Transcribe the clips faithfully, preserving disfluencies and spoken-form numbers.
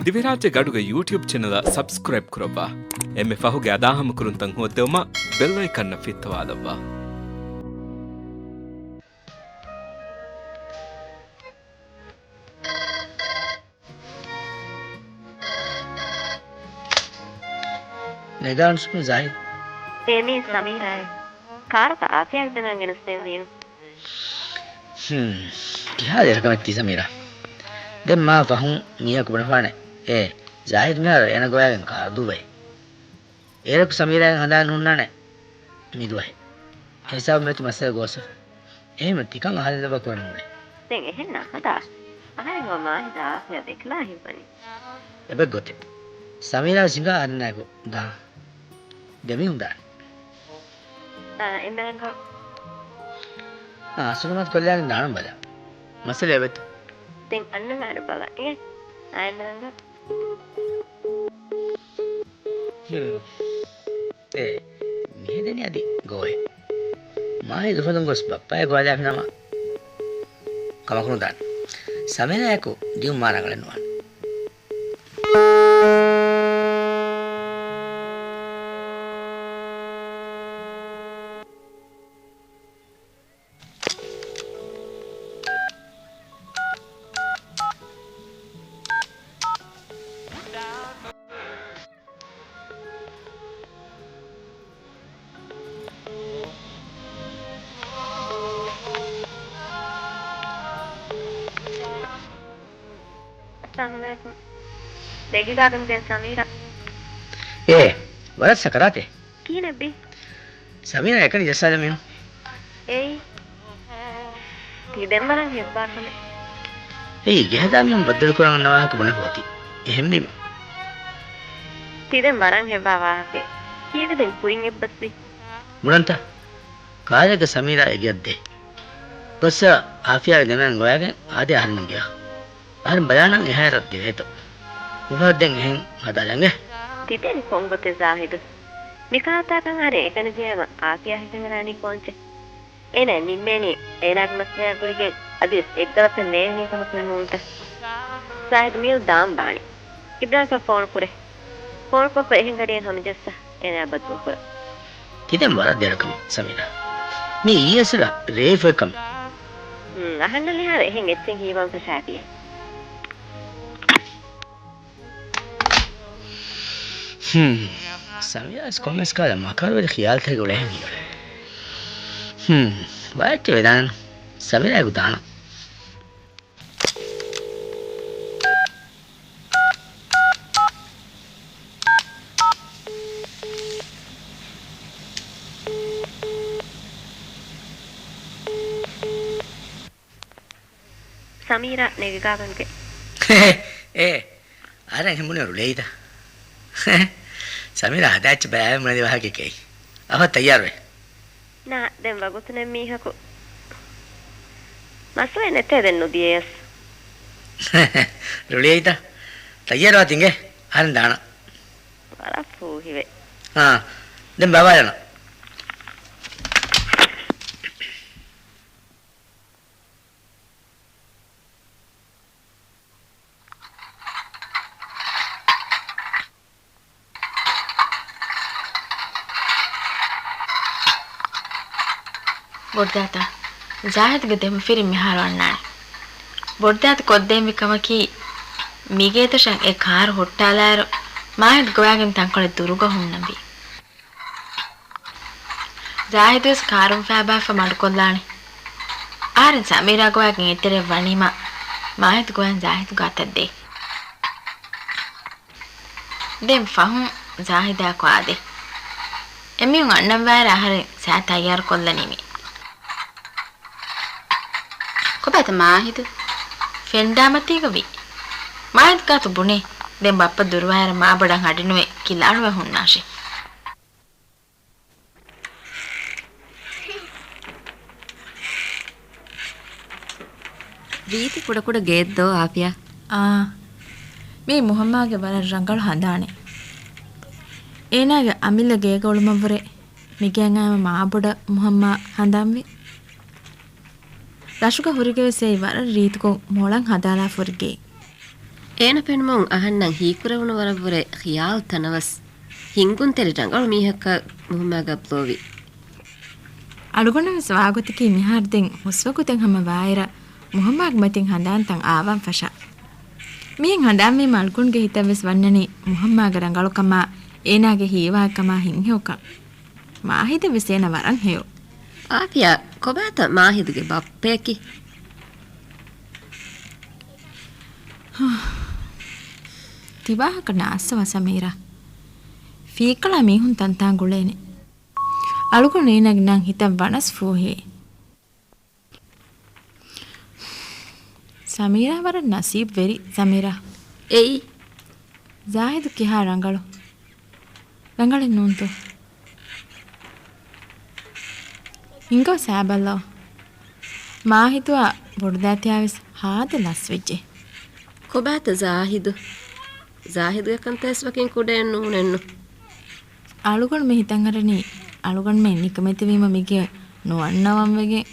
ދިވެހިރާއްޖެ ގަޑުގެ ޔޫޓިއުބް ޗެނަލަށް ސަބްސްކްރައިބް ކުރައްވާ. އެންމެ ފަހުގެ އަދާހަމަކުރުންތައް ހޯއްދެވުމަށް ބެލް އައިކަންއަށް ފިއްތަވާލައްވާ. ނެގާންސްމި ޒާހިދް. އޭ މީ ސަމީރާއޭ. ކާރުތައް އާފިޔާގެ ދެމެން ގެނެސްދޭން ވީނު. ހުން. ކިހާ ދެރަކަމެއްތީ ސަމީރާ؟ ދެން މާ ފަހުން މީހަކު ބުނެފާނެ. އޭ، ޒާހިދް މިހާރު އޭނަ ގޮވައިގެން ކާރު ދުއްވައި. އޭރަކު ސަމީރާއަށް ހަނދާން ނޫންނާނެ މިދުވަހެއް. އެހިސާބުން މިއޮތީ މައްސަލަ ގޯސް. އެހެންވެ ތިކަން އަހަރެން ލައްވާ ކުރަން ނޫނޭ. ދެން އެހެން ނަހަދާ. އަހަރެން މާހިދާ އާފިޔާ ދެކެލާ ހިތްވަނީ. އެބަ ގޮތެއް. ސަމީރާ ސިނގާ އަންނާއެކު ދާ. ދެމިހުން ދާން. އާ، އެންމެ ރަނގަޅު. އާ، ސުލަމާތު ކޮށްލާގެން ދާނަން ބަލާ. މައްސަލަ އެބަތު. ދެން އަންނަ މާރު ބަލާ. އިނގޭ. އާ، އެންމެ ރަނގަޅު. ހުން. އޭ، މިހެދެނީ އަދި ގޯހެއް. މާހިދު އުފަލުން ގޮސް ބައްޕައާ ގޮވާލާފިނަމަ ކަމަކު ނުދާނެ. ސަމީރާއެކު ދިޔުން މާ ރަނގަޅެއް ނުވާނެ. އައްސަލާމު ޢަލައިކުމް. ނެގިގާގަން ދެން ސަމީރާ. އޭ، ވަރަށް ސަކަރާތޭ. ކިހިނެއްބި؟ ސަމީރާ އެކަނި ޖައްސާލަމީނު. އެއީ. ތި ދެން ވަރަށް ހެއްވާ ކަމެއް. އެއީ، ގެހަދާ މީހުން ބައްދަލުކުރަން އަންނަ ވާހަކަ ބުނެފަ އޮތީ. އެހެންވީމަ. ތި ދެން ވަރަށް ހެއްވާ ވާހަކައެއް. ކީއްވެ ދެން ކުރިން އެއްބަސްވީ؟ ބުނަންތަ؟ ކާލެއްގަ ސަމީރާ އެގެއަށް ދޭ. ގޮއްސަ އާފިޔާގެ ދެމެން ގޮވާގެން އާދޭ އަހަރެން ގެއަށް. އަހަރެން ބަލާނަން އެހާއިރަށް ދެވޭތޯ. މިފަހަށް ދެން އެހެން ހަދާލަން އޭ. ތިދެން ކޮންގޮތެއް ޒާހިދު؟ މިކަހަލަތާކަން އަހަރެން އެކަނި ޖެހޭމަ އާފިޔާ ހިތަށް އަރާނީ ކޯންޗެއް؟ އޭނާ ނިންމޭނީ އޭނާގެ މައްސަލައާ ގުޅިގެން އަދިވެސް އެއްގަލަށް ނޭނގޭ ކަމަކުން ނޫންތަ؟ ޒާހިދު މިއަދު ދާން ބާނީ. އިބްރާހިމަށް ފޯނު ކުރޭ. ފޯނުކޮށްފަ އެހެން ގަޑިއެއް ހަމަޖައްސަ އޭނާ ބައްދަލުކުރަން. ތިދެން ވަރަށް ދެރަކަމެއް ސަމީރާ. މީ އީއެސްއަށް ރޭވިފައި ކަމެއް. ހުން، އަހަންނަށް މިހާރު އެހެން އެއްޗެއް ހީވާން ފަށާފިއޭ. ހުން. ސަމީރާ ވެސް ކޮންމެސް ކަހަލަ މަކަރުވެރި ޚިޔާލުތަކެއް އުޅޭ ހިނގި. ހުން. ވައެއްޗެއް ވެދާނަން. ސަމީރާއެކު ދާނަން. ސަމީރާ ނެގިގާގަންގެ. އޭ، އަހަރެން ހެން ބުނި ރުޅިއައީތަ؟ ސަމީރާ ހަދާ އެއްޗެއް ބަލާލަން ބުނެދި ވާހަކައެއް އެއީ. އަހަ ތައްޔާރުވޭ. ނާ، ދެން ވަގުތު ނެތް މީހަކު. މައްސަލައެއް ނެތޭ ދެން ނުދިޔަޔަސް. ރުޅިއައީތަ؟ ތައްޔާރުވާތި އިނގޭ. އަހަރެން ދާނަން. ވަރަށް ފޫހިވޭ. އާ، ދެން ބާވާލަނަން. ބޮޑްދައިތަ؟ ޒާހިދުގެ ދެމަފިރިން މިހާރު އަންނާނެ. ބޮޑްދައިތަ ކޮށްދޭންވީ ކަމަކީ، މިގޭތަށަށް އެ ކާރު ހުއްޓާލާއިރު، މާހިދު ގޮވާގެން ތަންކޮޅެއް ދުރުގަ ހުންނަންވީ. ޒާހިދުވެސް ކާރުން ފައިބާފަ މަޑުކޮށްލާނެ. އަހަރެން ސަމީރާ ގޮވާގެން އެތެރެއަށް ވަނީމަ، މާހިދު ގޮވަން ޒާހިދު ގާތަށް ދޭ. ދެން ފަހުން ޒާހިދާއެކު އާދޭ. އެމީހުން އަންނަންވާއިރަށް އަހަރެން ސައި ތައްޔާރު ކޮށްލަނީމޭ. ކޮބާތަ މާހިދު؟ ފެންޑާމަތީގަ ވީ. މާހިދު ގާތު ބުނޭ. ދެން ބައްޕަ ދުރުވާއިރަށް މާބޮޑަށް ހަޑިނުވެ ކިލާނުވެ ހުންނާށޭ. ރީތި ކުޑަކުޑަ ގެއެއްދޯ އާފިޔާ؟ އާ. މީ މުހައްމާގެ ވަރަށް ރަނގަޅު ހަނދާނެއް. އޭނާގެ އަމިއްލަ ގޭގަ އުޅުމަށްވުރެ މިގެއަށް އައިމަ މާބޮޑަށް މުހައްމާ ހަނދާންވި. ރަށުގަ ހުރިގެވެސް އެއީ ވަރަށް ރީތިކޮށް މޮޅަށް ހަދާލާފަ ހުރި ގެއެއް. އޭނަ ފެނުމުން އަހަންނަށް ހީކުރެވުނު ވަރަށްވުރެ ޚިޔާލު ތަނަވަސް ހިންގުންތެރި ރަނގަޅު މީހަކަށް މުހައްމާގަ އަބްލޯވި. އަޅުގަނޑަށް ވެސް ވާގޮތަކީ މިހާރު ދެން ހުސްވަގުތެއް ހަމަ ވާއިރަށް މުހައްމާގެ މަތިން ހަނދާންތައް އާވާން ފަށާ. މިހެން ހަނދާންވީމަ އަޅުގަނޑުގެ ހިތަށް ވެސް ވަންނަނީ މުހައްމާގެ ރަނގަޅުކަމާ، އޭނާގެ ހީވާއެއްކަމާ ހިތްހެޔޮކަން. މާހިދަށް ވެސް އޭނަ ވަރަށް ހެޔޮ. އާފިޔާ، ކޮބާތަ މާހިދުގެ ބައްޕަޔަކީ؟ ތިވާހަކަ ނާއްސަވާ ސަމީރާ. ފީކަޅާ މީހުން ތަންތާން ގުޅޭނެ. އަޅުގަނޑު އޭނާގެ ނަން ހިތަށް ވަނަސް ފޫހިވޭ. ސަމީރާ ވަރަށް ނަސީބުވެރި ސަމީރާ. އެއީ؟ ޒާހިދު ކިހާ ރަނގަޅު. ރަނގަޅެއް ނޫންތޯ؟ ހިނގާ ސާބަލޯ. މާހިދުއާ ބޮޑުދާތިއާވެސް ހާދަ ލަސްވެއްޖެ. ކޮބާތަ ޒާހިދު؟ ޒާހިދުގެ ކަންތައްވެސް ވަކިން ކުޑައެއް ނޫނެއްނު. އަޅުގަނޑުމެ ހިތަށް އަރަނީ، އަޅުގަނޑުމެ ނިކަމެތިވީމަ މިގެ ނުވަންނަވަން ވެގެން.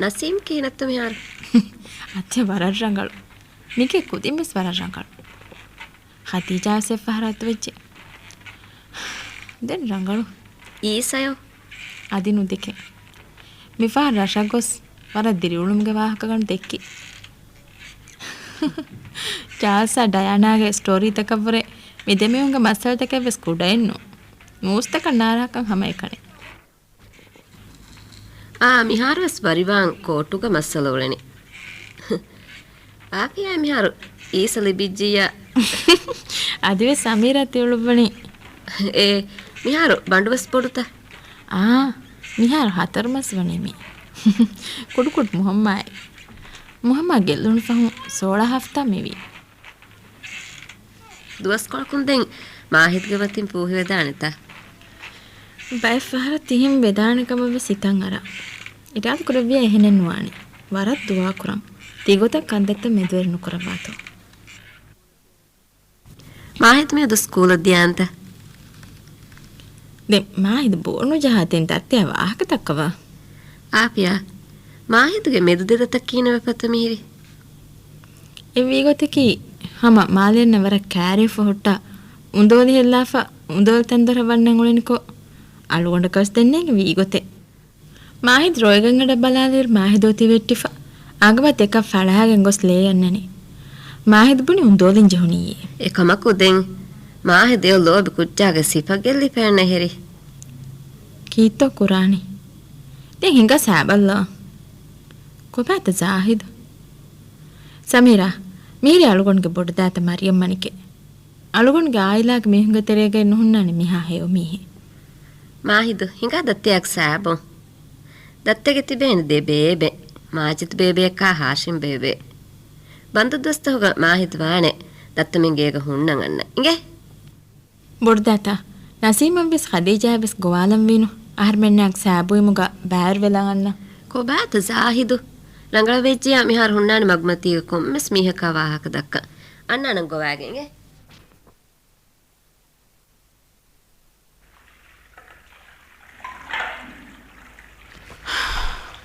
ނަސީމް ކިހިނެއްތަ މިހާރު؟ އަތި ވަރަށް ރަނގަޅު. މިގެ ކުދިން ވެސް ވަރަށް ރަނގަޅު. ހަދީޖާ ވެސް އެއްފަހަރަށް އަތުވެއްޖެ. ދެން ރަނގަޅު. އީސަޔޯ؟ އަދި ނުދެކެ. މިފަހަރު ރަށަށް ގޮސް ވަރަށް ދިރިއުޅުމުގެ ވާހަކަ ގަނޑު ދެއްކި. ޗާލްސްއާ ޑަޔާނާގެ ސްޓޯރީތަކަށްވުރެ މި ދެމީހުންގެ މައްސަލަތަކެއް ވެސް ކުޑައެއްނު. ނޫސްތަކަށް ނާރާކަން ހަމައެކަނި. އާ، މިހާރުވެސް ވަރިވާން ކޯޓުގަ މައްސަލަ އުޅެނީ. އާފިޔާ މިހާރު އީސަ ލިބިއްޖިއްޔާ. އަދިވެސް ސަމީރާ ތިއުޅުއްވަނީ. އޭ، މިހާރު ބަނޑުވެސް ބޮޑުތަ؟ އާ، މިހާރު ހަތަރު މަސް ވަނީ މީ. ކުޑުކުޑު މުހައްމާއެއް. މުހައްމާ ގެއްލުނު ފަހުން ސޯޅަ ހަފްތާ މިވީ. ދުވަސްކޮޅަކުން ދެން މާހިދުގެ މަތިން ފޫހިވެދާނެތަ؟ ބައެއް ފަހަރަށް ތިހެން ވެދާނެ ކަމަށް ވެސް ހިތަށް އަރާ. އިރާދަ ކުރެއްވިޔާ އެހެނެއް ނުވާނެ. ވަރަށް ދުވާ ކުރަން. ތިގޮތަށް ކަންތައްތައް މެދުވެރި ނުކުރައްވާތޯ. މާހިދު މިއަދު ސްކޫލަށް ދިޔާންތަ؟ ދެން މާހިދު ބޯ ނުޖަހާ ތިން ދައްތައާ ވާހަކަ ދައްކަވާ. އާފިޔާ، މާހިދުގެ މެދު ދެ ދަތައް ކިހިނެއް ވެފަތަ މިހިރީ؟ އެ ވީގޮތަކީ ހަމަ މާލެއަންނަ ވަރަށް ކާރިއަށްފަ ހުއްޓާ އުނދޯލި ހެއްލާފަ އުނދޯލި ތަންދޮރަށް ވަންނަން އުޅެނިކޮށް، އަޅުގަނޑަކަސް ދެންނޭނގެ ވީގޮތެއް. މާހިދު ރޮއެގަން އަޑަށް ބަލާލިއިރު މާހިދު އޮތީ ވެއްޓިފަ، އަނގަބަތި އެކަން ފަޅަހައިގެން ގޮސް ލޭ އަންނަނީ. މާހިދު ބުނި އުނދޯލިން ޖެހުނީއޭ. އެކަމަކު ދެން މާހިދު އެ ލޯބި ކުއްޖާގެ ސިފަ ގެއްލިފައެއްނެ ހެރި. ކީއްތޯ ކުރާނީ؟ ދެން ހިނގާ ސާބަލޯ. ކޮބާތަ ޒާހިދު؟ ސަމީރާ، މީރި އަޅުގަނޑުގެ ބޮޑުދާތަ މަރިޔަމް މަނިކެ. އަޅުގަނޑުގެ އާއިލާގެ މީހުންގެ ތެރޭގައި ނުހުންނާނެ މިހާ ހެޔޮ މީހެއް. މާހިދު، ހިނގާ ދައްތައާ ސާބޯ. ދައްތަގެ ތިބޭނެ ދެ ބޭބެ، މާޖިދު ބޭބެއަކާ ހާޝިމް ބޭބެ. ބަންދު ދުވަސްތަހުގަ މާހިދު ވާނެ ދައްތަމެން ގޭގަ ހުންނަން އަންނަ. އިނގޭ؟ ބޮޑުދާތާ، ނަސީމަށް ވެސް ޚަދީޖާއަށް ވެސް ގޮވާލަން ވީނު. އަހަރުމެންނާ ސާބުއިމުގަ ބާރުވެލަން އަންނަ. ކޮބާތަ ޒާހިދު؟ ރަނގަޅަށް ވެއްޖިޔާ މިހާރު ހުންނާނެ މަގުމަތީގަ ކޮންމެސް މީހަކާ ވާހަކަ ދައްކަން. އަންނާނަން ގޮވާގެން އިނގޭ.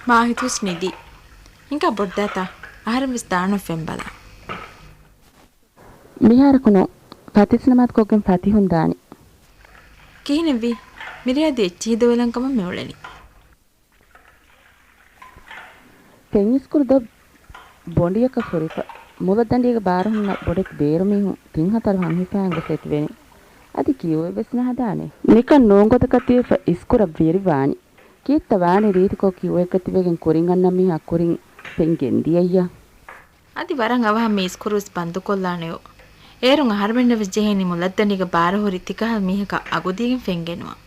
މާހިދުވެސް ނިދީ. ހިނގާ ބޮޑުދާތާ، އަހަރެން ވެސް ދާނަން ފެންބަލާ. މިހާރަކު ނޫން، ފަތިސް ނަމާދު ކޮށްގެން ފަތިހުން ދާނީ. ކިހިނެއްވީ؟ މިރޭ އަދި އެއްޗިހި ދޮވެލަން ކަމަށް މިއުޅެނީ. ފެން އިސްކުރު ދޮށް ބޮނޑިއަކަށް ހުރިފަ. މުލައްދަނޑީގެ ބާރު ހުންނަ ބޮޑެތި ބޭރު މީހުން ތިން ހަތަރު ހަން ހިފައިގެން ގޮސް އެތިވެނީ. އަދި ކިއުއެއް ވެސް ނަހަދާނެ. ނިކަން ނޫން ގޮތަކަށް ތިބެފަ އިސްކުރަށް ވެރިވާނީ. ކީއްތަ ވާނީ ރީތިކޮށް ކިއުއެއްގަ ތިބެގެން ކުރިން އަންނަ މީހާ ކުރިން ފެން ގެންދިޔައްޔާ؟ އަދި ވަރަށް އަވަހަށް މި އިސްކުރުވެސް ބަންދުކޮށްލާނެޔޯ. އޭރުން އަހަރުމެންނަށް ވެސް ޖެހޭނީ މުލައްދަނޑީގަ ބާރު ހުރި ތިކަހަލަ މީހަކަށް އަގުދީގެން ފެން ގެނުވަން.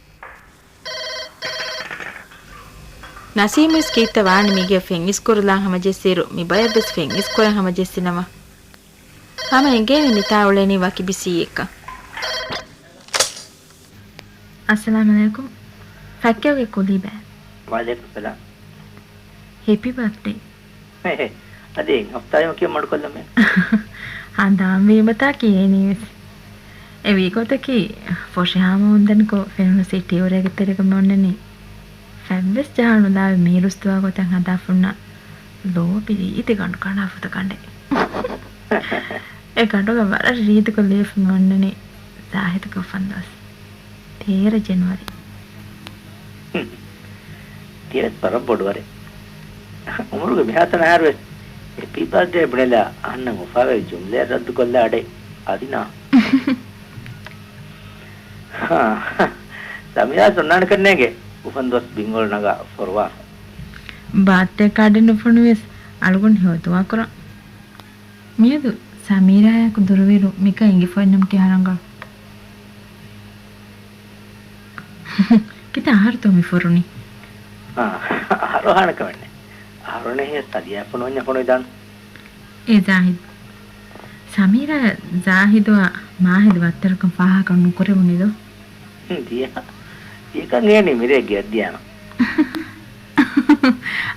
ނަސީމުވެސް ކީއްތަ ވާނީ މީގެ ފެން އިސްކުރުލާން ހަމަޖެއްސިއިރު މި ބަޔަށްވެސް ފެން އިސްކުރަން ހަމަޖެއްސިނަމަ. ހަމަ އެނގޭނީ މިތާ އުޅެނީ ވަކި ބިސީއެއްކަން. އައްސަލާމް ޢަލައިކުމް. ފައްކެވުގެ ކުލީ ބައެއް. ވަޢަލައިކުމް ސަލާމް. ހެޕީ ބާތްޑޭ. އަދި ހަފްތާއެއް ކިޔަން މަޑުކޮށްލަމޭ. ހަނދާން ވީމަތާ ކިޔޭނީވެސް. އެ ވީ ގޮތަކީ ފޮށި ހާމަ އުނދަނިކޮށް ފެނުނު ސިޓީ އުރޭގެ ތެރޭގަ މި އޮންނަނީ. ފަތްވެސް ޖަހާނުލާވެ މީރުސް ދުވާ ގޮތަށް ހަދާފަ ހުންނަ ލޯބި ރީތި ގަނޑު ކަނޑާފަތަ ގަނޑެއް. އެ ގަނޑުގަ ވަރަށް ރީތިކޮށް ލިޔެފަ މި އޮންނަނީ ޒާހިދުގެ އުފަންދުވަސް. ތޭރަ ޖެނުއަރީ. ތިޔަވެސް ވަރަށް ބޮޑުވަރެއް. އުމުރުގެ މިހާތަނަށް އަހަރުވެސް ހެޕީ ބާތްޑޭ ބުނެލާ އަހަންނަށް އުފާވެރި ޖުމްލައެއް ރައްދުކޮށްލާ އަޑެއް އަދި ނާ. ހާ، ސަމީރާ އޮންނާނެކަން ނޭނގެ އުފަންދުވަސް ބިންގޮޅު ނަގާ ފޮރުވާފަ. ބާތްޑޭ ކާޑެއް ނުފޮނުވިޔަސް އަޅުގަނޑު ހެޔޮ ދުޢާ ކުރަން. މިއަދު ސަމީރާއާއެކު ދުރުވިއިރު މިކަން އެނގިފަ އިންނަމަ ކިހާ ރަނގަޅު؟ ކިތައް އަހަރުތޯ މި ފުރުނީ؟ އާ، އަހަރު އަހާނެ ކަމެއް ނެތް. އަހަރު ނެހިޔަސް ސަލިޔާ ފޮނުވަންޏާ ފޮނުވިދާނެ. އޭ ޒާހިދް. ސަމީރާ ޒާހިދުއާ މާހިދު ވައްތަރަކަށް ފާހަގަ ނުކުރެވުނީ ދޯ؟ ހުން، ދިޔަ. އެކަން އޭނި މިރޭ ގެއަށް ދިޔާމަ.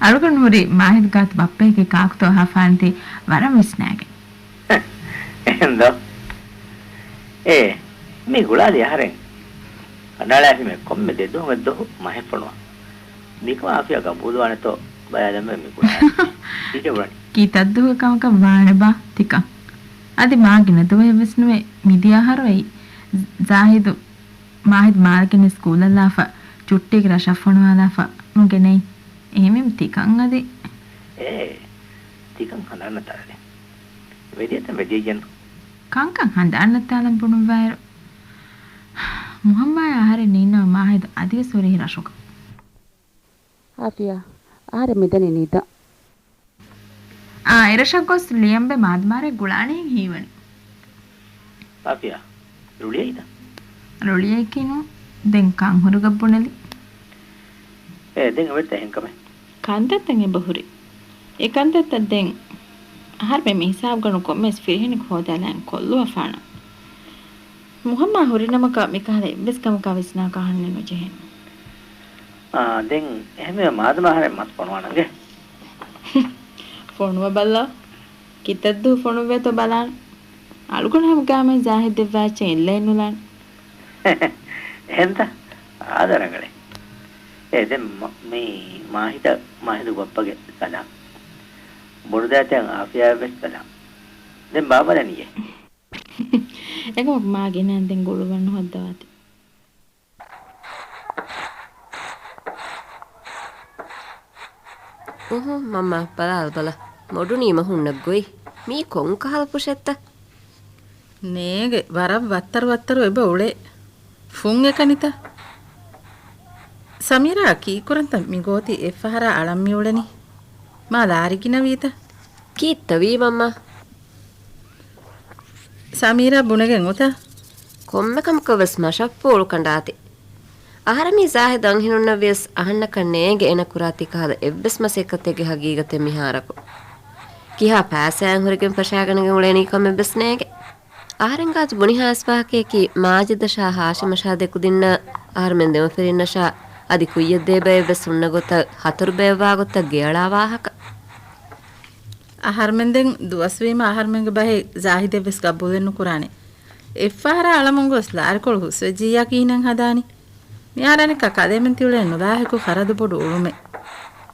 އަޅުގަނޑު ހުރީ މާހިދު ގާތު ބައްޕައެކޭ ކާކުތޯ އަހާފާނެތީ ވަރަށް ވިސްނާގެން. އެހެންދޯ؟ އޭ، މި ގުޅާލި އަހަރެން ކަނޑައަޅާފީމޭ ކޮންމެ ދެދުވަހުމެއް ދުވަހު މަހެއް ފޮނުވާ. މިކަމަށް އާފިޔާ ގަބޫލުވާނެތޯ ބަލާލަމޭ މި ގުޅާލި. ކީކޭ ބުނަނީ؟ ކިތައްދުވަހުގެ ކަމަކަށް ވާނެބާ ތިކަން؟ އަދި މާ ގިނަ ދުވަހެއްވެސް ނުވޭ މިދިޔަ އަހަރު އެއީ. ޒާހިދު މާހިދު މާލެ ގެނެސް ސްކޫލަށްލާފަ، ޗުއްޓީގެ ރަށަށް ފޮނުވާލާފަ ނުގެނެއް. އެހެންވީމަ ތިކަން އަދި. އޭ، ތިކަން ހަނދާންނަތާލެ. ވެދިޔަތަން ވެދިޔައްޔަން. ކަންކަން ހަނދާންނަތާލަން ބުނުއްވާއިރު، މުހައްމާއާ އަހަރެން ނީންނަވަ މާހިދު އަދިވެސް ހުރިހި ރަށުގަ. އާފިޔާ، އަހަރެން މިދަނީ ނިދަން. އާ، އެރަށަށް ގޮސް ލިޔަނބެ މާދަމާރޭ ގުޅާނީ ހީވަނީ. އާފިޔާ، ރުޅިއައީތަ؟ ރުޅިއައިކީނު، ދެން ކަން ހުރިގަ ބުނެލި. އޭ، ދެން އެބައޮތްތަ އެހެން ކަމެއް؟ ކަންތައްތައް އެބަހުރި. އެ ކަންތައްތައް ދެން އަހަރުމެން މި ހިސާބުގަނޑު ކޮންމެސް ފިރިހެނެއް ހޯދާލައިން ކޮށްލުވަފާނަން. މުހައްމާ ހުރިނަމަކަށް މިކަހަލަ އެއްވެސް ކަމަކާ ވިސްނާކަށް އަހަންނެއް ނުޖެހޭނެ. އާ، ދެން އެހެންވީމަ މާދަމާ އަހަރެން މަސް ފޮނުވާނަންގެ. ފޮނުވަބަލަ. ކިތައްދުވަހު ފޮނުއްވޭތޯ ބަލާން. އަޅުގަނޑު ހަމަ ގާމެން ޒާހިދެއްވާ އެއްޗެއް އެއްލައެއް ނުލާން. އެހެންތަ؟ އާދަ ރަނގަޅޭ. އޭ ދެން މަ-، މީ މާހިދަށް، މާހިދު ބައްޕަގެ ސަލާމް. ބޮޑުދައިތައް އާފިޔާއަށްވެސް ސަލާމް. ދެން ބާބަލަ ނިޔޭ. އެކަމަކު މާ ގިނައިން ދެން ގުޅުވަން ނުހައްދަވާތި. އުހު، މަންމާ، ބަލާލަބަލަ. މޮޑުނީމަ ހުންނަ ގޮތް. މީ ކޮންކަހަލަ ފުށެއްތަ؟ ނޭގެ، ވަރަށް ވައްތަރު ވައްތަރު އެބަ އުޅޭ. ފުން އެކަނިތަ؟ ސަމީރާ، ކީއްކުރަންތަ މިގޯތި އެއްފަހަރާ އަޅަން މިއުޅެނީ؟ މާ ލާރި ގިނަވީތަ؟ ކީއްތަ ވީ މަންމާ؟ ސަމީރާ ބުނެގެން އޮތަ؟ ކޮންމެ ކަމަކަށް ވެސް މަށަށް ފޫޅު ކަނޑާތި. އަހަރެމީ ޒާހިދު އަންހެނުންނަށް ވިޔަސް އަހަންނަކަށް ނޭނގެ އޭނަ ކުރާ ތިކަހަލަ އެއްވެސް މަސައްކަތެއްގެ ހަގީގަތެއް މިހާރަކު. ކިހާ ފައިސާއެއް ހުރެގެން ފަށާގަނެގެން އުޅޭނީ ކަމެއް ވެސް ނޭނގެ. އަހަރެން ގާތު ބުނިހާ އައިސް ވާހަކަޔަކީ މާޖިދަށާ ހާޝިމަށާ ދެކުދިންނަ އަހަރެމެން ދެމަފިރިންނަށާ އަދި ކުއްޔަށް ދޭ ބައެއް ވެސް ހުންނަ ގޮތަށް ހަތަރު ބައެއް ވާ ގޮތަށް ގެއަޅާ ވާހަކަ. އަހަރެމެން ދެން ދުވަސްވީމަ އަހަރެމެންގެ ބަހެއް ޒާހިދެއް ވެސް ގަބޫލެއް ނުކުރާނެ. އެއްފަހަރާ އަޅަމުން ގޮސް ލާރިކޮޅު ހުސްވެއްޖިއްޔާ ކިހިނެއް ހަދާނީ؟ މިހާރު އަނެއްކާ ކަލޭމެން ތިއުޅޭ ނުލާހިކު ޚަރަދު ބޮޑު އުޅުމެއް.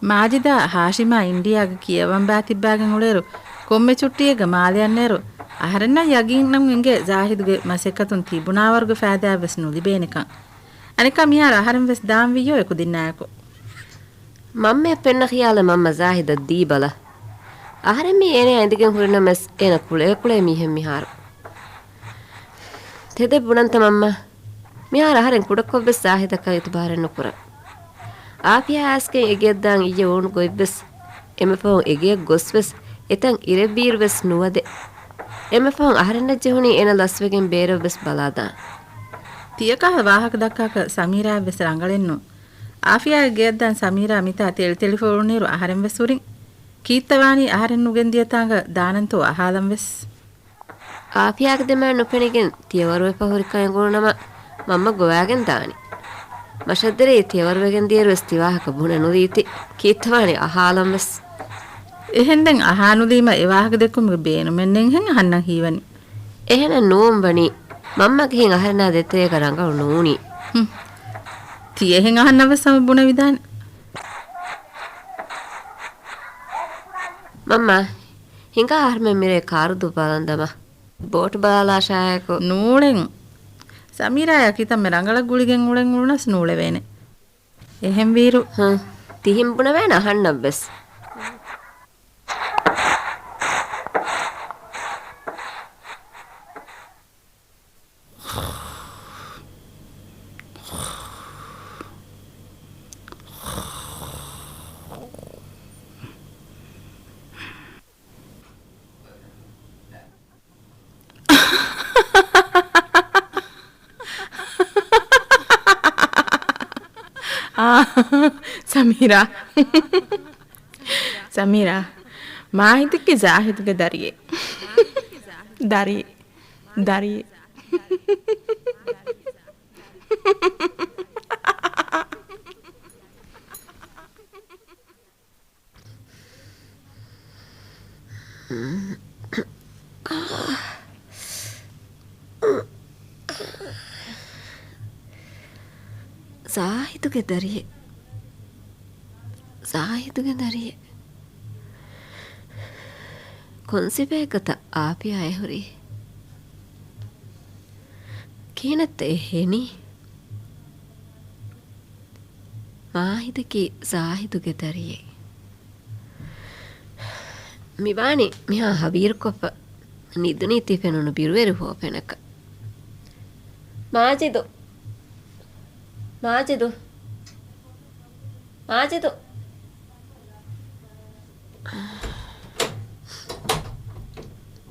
މާޖިދާ ހާޝިމާ އިންޑިއާގަ ކިޔަވަން ބާތިއްބާގެން އުޅޭއިރު، ކޮންމެ ޗުއްޓީއެއްގަ މާލެ އަންނައިރު، އަހަރެންނަށް ޔަގީންނަމުން އިނގޭ ޒާހިދުގެ މަސައްކަތުން ތިބުނާވަރުގެ ފައިދާއެއް ވެސް ނުލިބޭނެކަން. އަނެއްކާ މިހާރު އަހަރެން ވެސް ދާން ވިއްޔޯ އެކުދިންނާއެކު. މަންމައަށް ފެންނަ ޚިޔާލެއް މަންމަ ޒާހިދަށް ދީބަލަ. އަހަރެން މީ އޭނަޔާ އިނދެގެން ހުރިނަމަވެސް އޭނަ ކުޅޭ ކުޅޭ މީހެއް މިހާރު. ތެދެއް ބުނަންތަ މަންމަ؟ މިހާރު އަހަރެން ކުޑަކޮށްވެސް ޒާހިދަކަށް އިތުބާރެއް ނުކުރަން. އާފިޔާ އައިސްގެން އެގެއަށްދާން އިއްޔެ އުޅުނު ގޮތްވެސް، އެންމެފަހުން އެގެއަށް ގޮސްވެސް، އެތަން އިރެއްވިއިރުވެސް ނުވަދެ. އެންމެފަހުން އަހަރެންނަށް ޖެހުނީ އޭނަ ލަސްވެގެން ބޭރަށްވެސް ބަލާދާން. ތިޔަކަހަލަ ވާހަކަ ދައްކާކަށް ސަމީރާއަށްވެސް ރަނގަޅެއްނު. އާފިޔާގެ ގެއަށްދާން ސަމީރާ މިތާ ތެޅިތެޅިފަ އުޅުނުއިރު އަހަރެންވެސް ހުރިން. ކީއްތަ ވާނީ އަހަރެން ނުގެންދިޔަ ތާނގަ ދާނަންތޯ އަހާލަންވެސް. އާފިޔާގެ ދެމާ ނުފެނިގެން ތިޔަވަރުވެފަ ހުރިކަން އެނގުނުނަމަ މަންމަ ގޮވާގެން ދާނީ. މަށަށްދެރައީ ތިޔަވަރުވެގެން ދިޔައިރުވެސް ތިވާހަކަ ބުނެ ނުލީތި. ކީއްތަ ވާނީ އަހާލަންވެސް. އެހެންދެން އަހާނުލީމަ އެވާހަކަ ދެއްކުމުގެ ބޭނުމެއްނެތްހެން އަހަންނަށް ހީވަނީ. އެހެނެއް ނޫން ވަނީ. މަންމަގެ ހިތް އަހަރެނާ ދޭތެރޭގަ ރަނގަޅު ނޫނީ. ހުން. ތިޔަހެން އަހަންނަށްވެސް ހަމަ ބުނެވިދާނެ. މަންމާ، ހިނގާ އަހަރެމެން މިރޭ ކާރު ދުއްވާލަން ދަމާ. ބޯޓް ބާލާށާއެކު. ނޫޅެން. ސަމީރާޔާ ކިތަންމެ ރަނގަޅަށް ގުޅިގެން އުޅެން އުޅުނަސް ނޫޅެވޭނެ. އެހެންވީރު. ހަ، ތިހިން ބުނެވޭނެ އަހަންނަށްވެސް. އާ، ސަމީރާ. ސަމީރާ، މާހިދުގެ ޒާހިދުގެ ދަރިއެއް. ދަރި، ދަރި. ޒާހިދުގެ ދަރިއެއް. ޒާހިދުގެ ދަރިއެއް. ކޮން ސިފައެއްގަތަ އާފިޔާ އެހުރީ؟ ކިހިނެއްތަ އެ ހެނީ؟ މާހިދަކީ ޒާހިދުގެ ދަރިއެއް. މިވާނީ މިހާ ހަވީރުކޮށްފަ ނިދުނީ ތި ފެނުނު ބިރުވެރި ހުވަފެނަކަށް. މާޖިދު! މާޖިދު! މާޖިދު!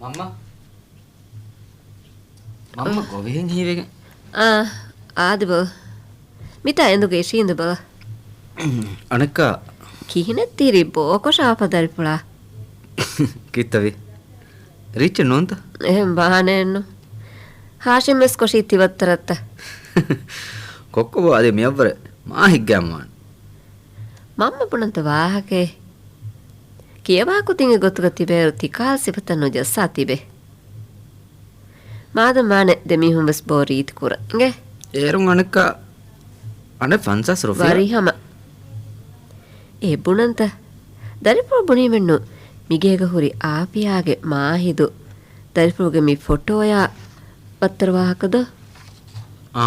މަންމަ! މަންމަ ގޮވިހެން ހީވެގެން. އާ، އާދެ ބަލަ. މިތާ އެނދުގަ އިށީނދެ ބަލަ. އަނެއްކާ. ކިހިނެއްތިރި ބޯކޮށާފަ ދަރިފުޅާ؟ ކިތަވި. ރީއްޗެއް ނޫންތަ؟ އެހެން ބާނެއެއްނު. ހާޝިމް ވެސް ކޮށީ ތި ވައްތަރަށްތަ؟ ކޮއްކޮބޯ އަދި މިއަށްވުރެ މާހިއްގައިމު ވާނެ. މަންމަ ބުނަންތަ ވާހަކައެއް؟ ކިޔަވާ ކުދިންގެ ގޮތުގަ ތިބޭރު ތިކާލް ސިފަތައް ނުޖައްސާ ތިބެ. މާދަމާނެ ދެމީހުން ވެސް ބޯ ރީތި ކުރަން އިނގޭ. އޭރުން އަނެއްކާ އަނެއް ފަންސާސް ރުފިޔާ. ވަރިހަމަ. އޭ ބުނަންތަ؟ ދަރިފުޅު ބުނީމެއްނު މިގޭގަ ހުރި އާފިޔާގެ މާހިދު ދަރިފުޅުގެ މި ފޮޓޯޔާ ވައްތަރު ވާހަކަ ދޯ؟ އާ،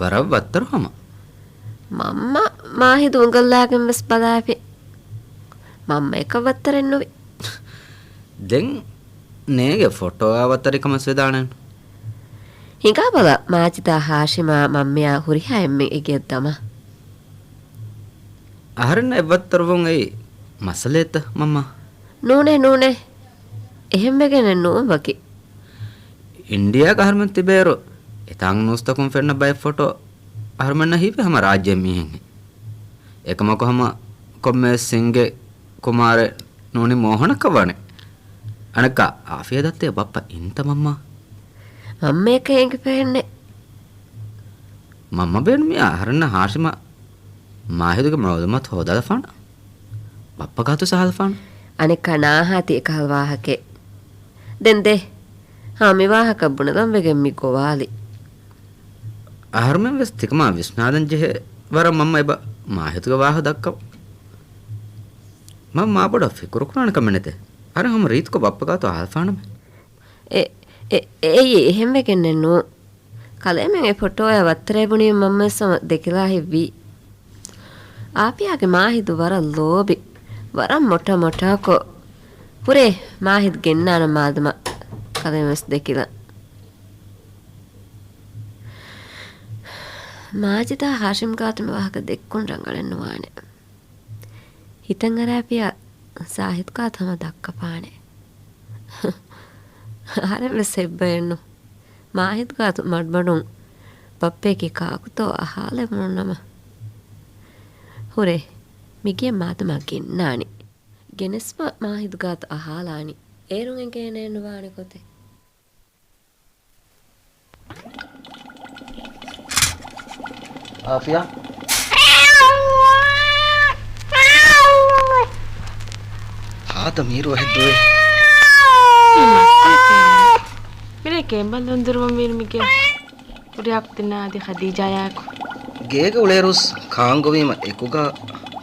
ވަރަށް ވައްތަރު ހަމަ. މަންމަ މާހިދު އުނގަންލާގެން ވެސް ބަލާފި. މަންމަ އެކަށް ވައްތަރެއްނުވި. ދެން ނޭގެ ފޮޓޯއާ ވައްތަރެއް ކަމަސް ވެދާނެ. ހިނގާ ބަލަ، މާޖިދާ ހާޝިމާ މަންމަޔާ ހުރިހާ އެންމެން އެގެއަށް ދަމާ. އަހަރެންނަށް އެއްވައްތަރުވުން އެއީ މައްސަލައެއްތަ މަންމާ؟ ނޫނޭ، ނޫނޭ. އެހެންވެގެނެއް ނޫން ވަކި. އިންޑިޔާގަ އަހަރުމެން ތިބޭއިރު އެތާނގަ ނޫސްތަކުން ފެންނަ ބައެއް ފޮޓޯ އަހަރުމެންނަށް ހީވޭ ހަމަ ރާއްޖޭ މީހެއްހެން. އެކަމަކު ހަމަ ކޮންމެވެސް ސިންގެ ކުމާރެއް ނޫނީ މޯހަނަކަށް ވާނެ. އަނެއްކާ އާފިޔާ ދައްތައޭ ބައްޕަ އިންތަ މަންމާ؟ މަންމަޔަކަށް އެނގިފައެއްނެއް. މަންމަ ބޭނުމީ އަހަރެންނަށް ހާޝިމާ މާހިދުގެ މައުލޫމާތު ހޯދާލަފާނަ. ބައްޕަ ގާތު ސަހާލަފާނަ. އަނެއްކާ ނާހާ ތި އެކަހަލަ ވާހަކައެއް. ދެން ދޭ. ހާ، މި ވާހަކަ ބުނެލަން ވެގެން މި ގޮވާލި. އަހަރުމެން ވެސް ތިކަމާ ވިސްނާލަން ޖެހޭ ވަރަށް މަންމަ އެބަ މާހިދުގެ ވާހަކަ ދައްކަވަ. މަންމަ ބޮޑަށް ފިކުރު ކުރާނެ ކަމެއް ނެތޭ. އަހަރެން ހަމަ ރީތިކޮށް ބައްޕަ ގާތު އަހާލަފާނަމޭ. އެ، އެ، އެއީ އެހެން ވެގެންނެއް ނޫން. ކަލޭމެން އެ ފޮޓޯއާ ވައްތަރޭ ބުނީ މަންމަވެސް ހަމަ ދެކިލާހެއްވީ. އާފިޔާގެ މާހިދު ވަރަށް ލޯބި، ވަރަށް މޮޓާ މޮޓާކޮށް. ހުރޭ، މާހިދު ގެންނާނަން މާދަމާ ކަލޭމެން ވެސް ދެކިލަން. މާޖިދާ ހާޝިމް ގާތު މި ވާހަކަ ދެއްކުން ރަނގަޅެއް ނުވާނެ. ހިތަށް އަރާފިޔާ ޒާހިދު ގާތު ހަމަ ދައްކަފާނެ. އަހަރެން ވެސް ހެއްބައެއްނު. މާހިދު ގާތު މަޑުމަޑުން ބައްޕަޔަކީ ކާކުތޯ އަހާލެވުނު ނަމަ. ހުރޭ، މިގޭ މާދަމާ ގެންނާނީ. ގެނެސްފަ މާހިދު ގާތު އަހާލާނީ. އޭރުން އެނގޭނެއެއް ނުވާނެ ގޮތެއް. އާފިޔާ. ހާދަ މީރު އަހެއްދުވޭ. މިރޭ ކޭނބަލް ދުންދުރުވަން ވީނު މިގޭ. ކުރިއަކު ތިނާ އަދި ޚަދީޖާޔާއެކު. ގޭގަ އުޅޭރުސް ކާން ގޮވީމަ އެކުގަ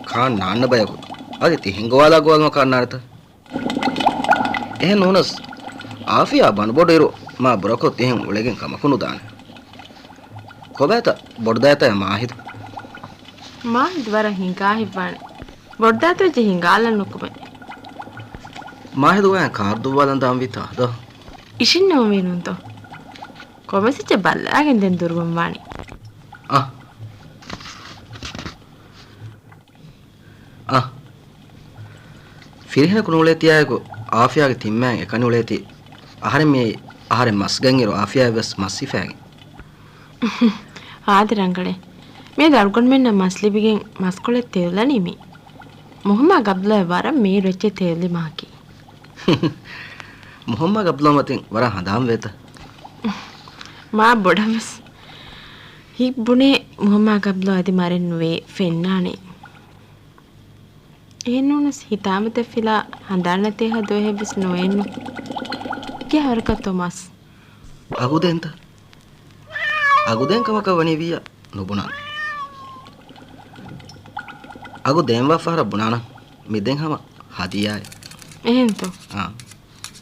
ކާން ނާންނަ ބަޔަކު. އަދި ތި ހިނގުވާލާ ގޮވާލުމަށް ކާން ނާނެތަ؟ އެހެން ނޫނަސް، އާފިޔާ ބަނޑުބޮޑު އިރު މާ ބުރަކޮށް ތިހެން އުޅެގެން ކަމަކު ނުދާނެ. ކޮބާތަ ބޮޑުދައިތަ މާހިދު؟ މާހިދު ވަރަށް ހިނގާ ހިތްވާނެ. ބޮޑުދައިތަ ވެއްޖެ ހިނގާލަން ނުކުމެ. މާހިދު އައި ކާރު ދުއްވާލަން ދާން ވީތާ ދޯ؟ އިށިންނަމަވީ ނޫންތޯ؟ ކޮންމެސް އެއްޗެއް ބައްލައިގެން ދެން ދުރުވަންވާނީ. އަ. އަ. ފިރިހެނަކު ނޫޅޭތިއާއެކު އާފިޔާގެ ތިންމާއިން އެކަނި އުޅޭތީ. އަހަރެން މިއީ އަހަރެން މަސްގަންއިރު އާފިޔާއަށްވެސް މަސް ހިފާގެން. އާދެ ރަނގަޅޭ. މިއަދު އަޅުގަނޑުމެންނަށް މަސް ލިބިގެން މަސްކޮޅެއް ތެދުލަނީ މީ. މުހައްމާ ގަބްލޯއަށް ވަރަށް މީރު އެއްޗެއް ތެދުލި މާކީ. މުހައްމާ ގަބްލޯ މަތިން ވަރަށް ހަނދާން ވޭތަ؟ މާ ބޮޑަށް ވެސް. ހިތް ބުނޭ މުހައްމާ ގަބްލޯ އަދި މަރެއް ނުވޭ ފެންނާނެ. އެހެންނޫނަސް ހިތާމަތައް ފިލާ ހަނދާން ނެތޭ ހަދު އެހެއްވެސް ނުވޭނު. ކިހާ ވަރަކަށްތޯ މަސް؟ އަގުދޭންތަ؟ އަގުދޭން ކަމަކަށް ވަނީ ވިއްޔަ ނުބުނާނެ. އަގު ދޭންވާ ފަހަރަށް ބުނާނަން. މި ދެން ހަމަ ހަދިޔާއެއް. އެހެންތޯ؟ އާ.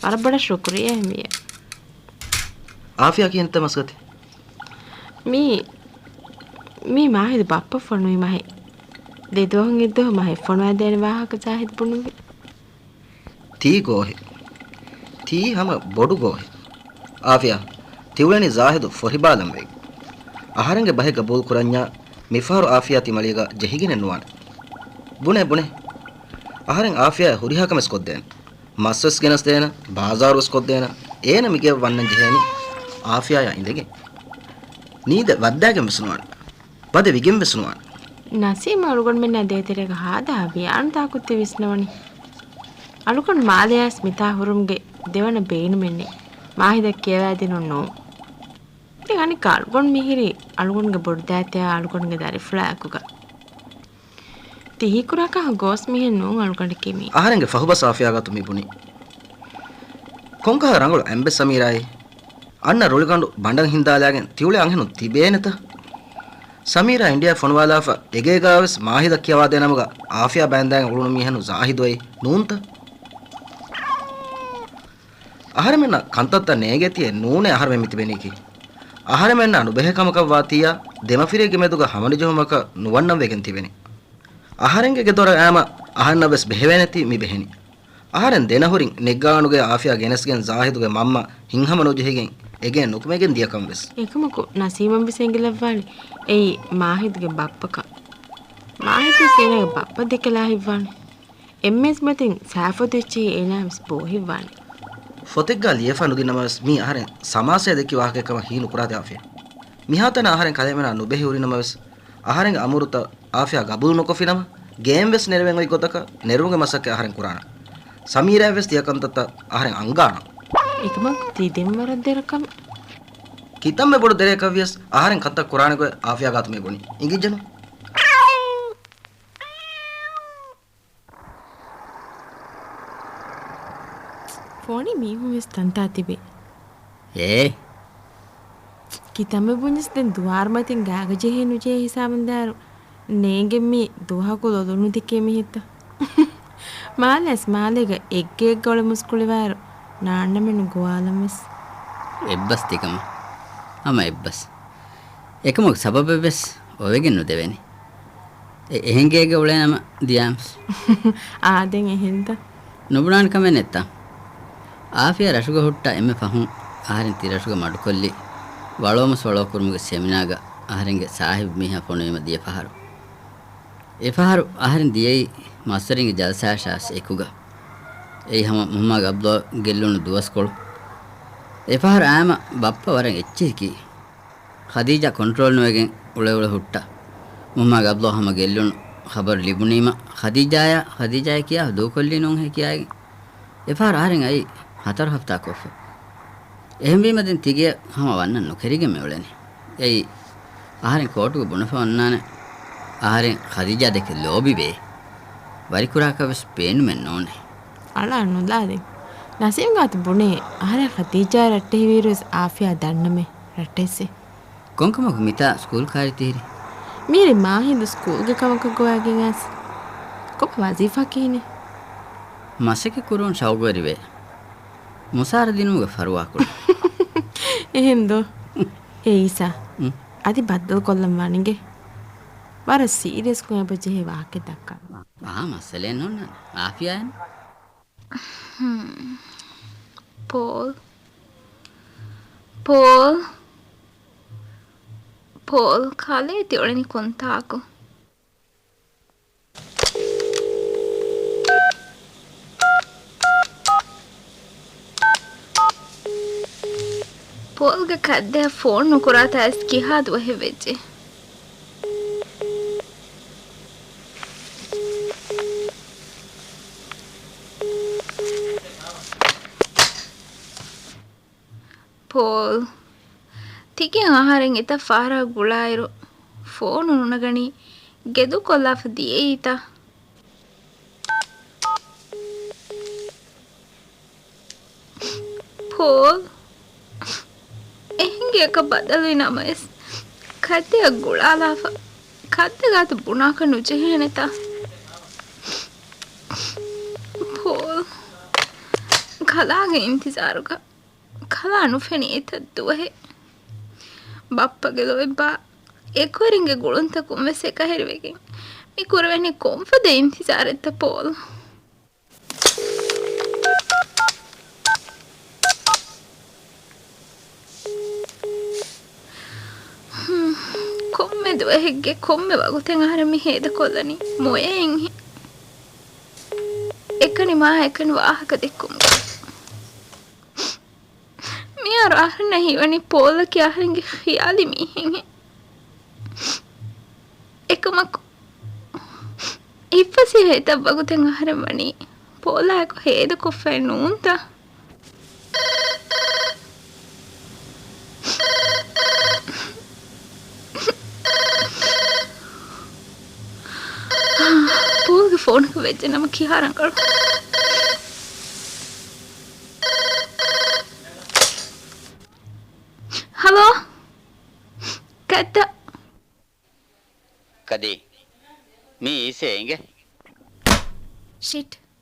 ވަރަށް ބޮޑަށް ޝުކުރިއްޔާ އެހެންވިއްޔާ. އާފިޔާ ކިހިނެއްތަ މަސްގަތީ؟ މީ، މީ މާހިދު ބައްޕަ ފޮނުވި މަހެއް. ދެ ދުވަހުން އެއްދުވަހު މަހެއް ފޮނުވާދޭނެ ވާހަކަ ޒާހިދު ބުނުއްވި. ތީ ގޯހެއް. ތީ ހަމަ ބޮޑު ގޯހެއް. އާފިޔާ، ތިއުޅެނީ ޒާހިދު ފޮށިބާލަން ވެގެން. އަހަރެންގެ ބަހެއް ގަބޫލު ކުރަންޏާ މިފަހަރު އާފިޔާ ތިމަޅީގަ ޖެހިގެނެއް ނުވާނެ. ބުނޭ، ބުނޭ. އަހަރެން އާފިޔާއަށް ހުރިހާ ކަމެއް ކޮށްދޭނެ. މަސްވެސް ގެނަސްދޭނަ، ބާޒާރުވެސް ކޮށްދޭނަ، އޭނަ މިގެއަށް ވަންނަން ޖެހޭނީ އާފިޔާޔާ އިނދެގެން. ނީދެއް ވައްދާގެން ވެސް ނުވާނެ. ބަދެ ވިގެން ވެސް ނުވާނެ. ނަސީމް އަޅުގަނޑުމެންނާ ދޭތެރޭގަ ހާދަހާ ވިޔާނު ތާކު ތި ވިސްނަވަނީ. އަޅުގަނޑު މާލެޔާސް މިތާ ހުރުމުގެ ދެވަނަ ބޭނުމެއްނެތް. މާހިދަށް ކިޔަވައިދިނުން ނޫން. ދެން އަނެއްކާ އަޅުގަނޑު މިހިރީ އަޅުގަނޑުގެ ބޮޑުދައިތައާ އަޅުގަނޑުގެ ދަރިފުޅާއެކުގަ. ތި ހީކުރާކަހަ ގޯސް މިހެން ނޫން އަޅުގަނޑަކީ މީ. އަހަރެންގެ ފަހުބަސް އާފިޔާ ގާތު މި ބުނީ. ކޮންކަހަލަ ރަނގަޅު އެއްބަސް ސަމީރާއޭ. އަންނަ ރުޅިގަނޑު ބަނޑަށް ހިންދާލާގެން ތިއުޅެ އަންހެނުން ތިބޭނެތަ؟ ސަމީރާ އިންޑިޔާ ފޮނުވާލާފަ އެގޭގާވެސް މާހިދަށް ކިޔަވާދޭ ނަމުގަ އާފިޔާ ބައިންދާގެން އުޅުނު މީހެއްނު ޒާހިދު އެއީ ނޫންތަ؟ އަހަރެމެންނަށް ކަންތައްތައް ނޭނގޭތީއެއް ނޫނޭ އަހަރެމެން މިތިބެނީކީ. އަހަރެމެންނާ ނުބެހޭ ކަމަކަށް ވާތީއާ ދެމަފިރިއެއްގެ މެދުގަ ހަމަނުޖެހުމަކަށް ނުވަންނަން ވެގެން ތިބެނީ. އަހަރެންގެ ގެދޮރަށް އައިމަ އަހަންނަށް ވެސް ބެހެވޭނެތީ މި ބެހެނީ. އަހަރެން ދެނަހުރިން ނެގާނުގެ އާފިޔާ ގެނެސްގެން ޒާހިދުގެ މަންމަ ހިތްހަމަ ނުޖެހިގެން އެގޭން ނުކުމެގެން ދިޔަކަން ވެސް. އެކަމަކު ނަސީމަށް ވެސް އެނގިލައްވާނެ އެއީ މާހިދުގެ ބައްޕަކަން. މާހިދު ވެސް އޭނާގެ ބައްޕަ ދެކެލާ ހިތްވާނެ. އެންމެސް މަތިން ސާފު ދެއްޗެހި އޭނާ ވެސް ބޯ ހިތްވާނެ. ފޮތެއްގަ ލިޔެފަ ނުދިނަމަވެސް މީ އަހަރެން ސަމާސާ ދެއްކި ވާހަކައެއް ކަމަށް ހީ ނުކުރާތި އާފިޔާ. މިހާތަނަށް އަހަރެން ކަލޭމެނާ ނުބެހި ހުރިނަމަވެސް އަހަރެންގެ އަމުރުތައް އާފިޔާ ގަބޫލު ނުކޮށްފިނަމަ، ގޭން ވެސް ނެރެވެން އޮތް ގޮތަކަށް ނެރުމުގެ މަސައްކަތް އަހަރެން ކުރާނަން. ސަމީރާއަށް ވެސް ތިޔަ ކަންތައްތައް އަހަރެން އަންގާނަން. އެކަމަކު ތީ ދެން ވަރަށް ދެރަކަމެއް. ކިތަންމެ ބޮޑު ދެރައަކަށް ވިޔަސް އަހަރެން ކަންތައް ކުރާނެ ގޮތް އާފިޔާ ގާތު މި ބުނި. އިނގިއްޖެނު. ފޯނީ މީހުން ވެސް ތަންތާ ތިބޭ. އޭ. ކިތަންމެ ބުންޏަސް ދެން ދުވާރު މަތިން ގާގަ ޖެހޭ ނުޖެހޭ ހިސާބުން ދާއިރު ނޭނގެ މީ ދުވަހަކު ލޮލުނު ދެކޭ މީހެއްތަ؟ މާލެއަސް މާލޭގަ އެއްގެއެއްގަ އުޅެ މުސްކުޅިވާއިރު ނާންނަމެއްނު ގޮވާލަން ވެސް. އެއްބަސް ތިކަމަށް. ހަމަ އެއްބަސް. އެކަމަކު ސަބަބެއް ވެސް އޮވެގެން ނުދެވެނީ. އެ-، އެހެން ގޭގަ އުޅޭނަމަ ދިޔާމަސް. އާދެން އެހެންތަ؟ ނުބުނާނެ ކަމެއް ނެތްތަ؟ އާފިޔާ ރަށުގަ ހުއްޓާ އެންމެ ފަހުން އަހަރެން ތި ރަށުގަ މަޑުކޮށްލި ވަޅޯމަސް ވަޅޯ ކުރުމުގެ ސެމިނާގަ އަހަރެންގެ ސާހިބު މީހާ ފޮނުވީމަ ދިޔަ ފަހަރު. އެފަހަރު އަހަރެން ދިޔައީ މަސްވެރިންގެ ޖަލްސާއަށާސް އެކުގަ. އެއީ ހަމަ މުހައްމާ ގަބްލޯ ގެއްލުނު ދުވަސްކޮޅު. އެފަހަރު އާމަ ބައްޕަ ވަރަށް އެއްޗެހިކީ. ޚަދީޖާ ކޮންޓްރޯލް ނުވެގެން އުޅެ އުޅެ ހުއްޓާ. މުހައްމާ ގަބްލޯ ހަމަ ގެއްލުނު ޚަބަރު ލިބުނީމަ ޚަދީޖާޔާ، ޚަދީޖާޔާ ކިޔާ ދޫކޮށްލީ ނޫންހޭ ކިޔާގެން. އެފަހަރު އަހަރެން އައީ ހަތަރު ހަފްތާ ކޮށްފަ. އެހެންވީމަ ދެން ތިގެއަށް ހަމަ ވަންނަން ނުކެރިގެން މިއުޅެނީ. އެއީ، އަހަރެން ކޯޓުގަ ބުނެފަ އޮންނާނެ. އަހަރެން ޚަދީޖާ ދެކެ ލޯބިވޭ. ވަރިކުރާކަށް ވެސް ބޭނުމެއް ނޫނޭ. އަޅާ ނުލާ ދެން. ނަސީމް ގާތު ބުނޭ، އަހަރެން ޚަދީޖާ ރައްޓެހިވިއިރު ވެސް އާފިޔާ ދަންނަމޭ ރައްޓެއްސޭ. ކޮންކަމަކު މިތާ ސްކޫލް ކާރި ތިހިރީ؟ މީރި މާހިނދު ސްކޫލްގެ ކަމަކަށް ގޮވާގެން އައިސް. ކޮބާ ވަޒީފާ ކިހިނެއް؟ މަސައްކަތް ކުރުން ޝައުގުވެރިވޭ. މުސާރަ ދިނުމުގެ ފަރުވާކުޑަ. އެހެންދޯ؟ އޭ އީސާ، އުން. އަދި ބައްދަލުކޮށްލަން ވާނެގެ. ވަރަށް ސީރިއަސް ކުރިއަށް އެބަޖެހޭ ވާހަކަ ދައްކާ. އާ، މައްސަލައެއް ނޯންނާނެ. އާފިޔާ އެން. ހުން. ޕޯލް. ޕޯލް. ޕޯލް، ކަލޭ ތި އުޅެނީ ކޮންތާކު؟ ޕޯލްގެ ކައްދައަށް ފޯން ނުކުރާތާ އައިސް ކިހާ ދުވަހެއް ވެއްޖެ؟ ޕޯލް. ތިގެން އަހަރެން އެތައް ފަހަރަށް ގުޅާއިރު، ފޯނު ނުނަގަނީ ގެދުކޮށްލާފަ ދިޔައީތަ؟ ޕޯލް. އެހިނގިއަކަށް ބަދަލުވި ނަމަވެސް، ކައްދައަށް ގުޅާލާފަ، ކައްދަގާތު ބުނާކަށް ނުޖެހޭނެތަ؟ ޕޯލް. ކަލާގެ އިންތިޒާރުގަ. ކަލާ ނުފެނި އެތައް ދުވަހެއް. ބައްޕަގެ ލޯތްބާ އެކުވެރިންގެ ގުޅުންތަކުން ވެސް އެކަހެރިވެގެން މި ކުރެވެނީ ކޮންފަދަ އިންތިޒާރެއްތަ ޕޯލް؟ ކޮންމެ ދުވަހެއްގެ ކޮންމެ ވަގުތެއް އަހަރެން މި ހޭދަކޮށްލަނީ މޮޔައިންހެން. އެކަނި މާ އެކަނި ވާހަކަ ދެއްކުމުގަ. މިހާރު އަހަރެންނަށް ހީވަނީ ޕޯލަކީ އަހަރެންގެ ޚިޔާލީ މީހެއްހެން. އެކަމަކު، އިއްވަސީ ހޭތައް ވަގުތެއް އަހަރެން ވަނީ ޕޯލާއެކު ހޭދަކޮށްފައެއް ނޫންތަ؟ ޕޯލްގެ ފޯނަކަށް ވެއްޖެ ނަމަ ކިހާ ރަނގަޅު. ހަލޯ؟ ކައްދަ. ކަދީ؟ މީ އީސޭ އިނގޭ. ޝިޓް.